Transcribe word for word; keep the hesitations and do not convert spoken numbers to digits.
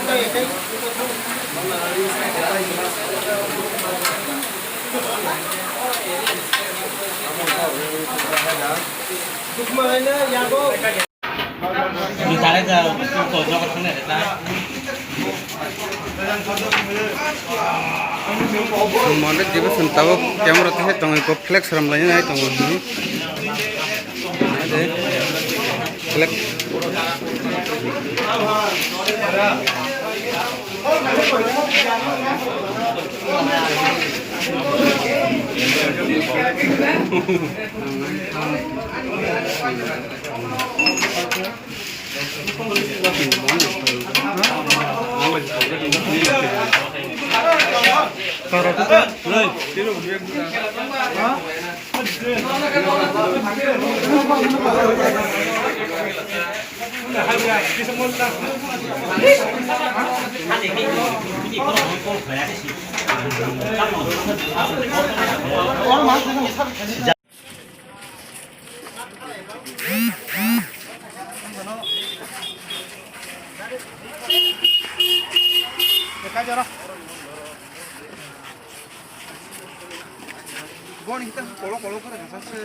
Monit dibe swn tabuk camera tei tongo, eko flex ram lainai tongo hwnwi. Ade flex. Boni kita kolo kolo kore kasa se.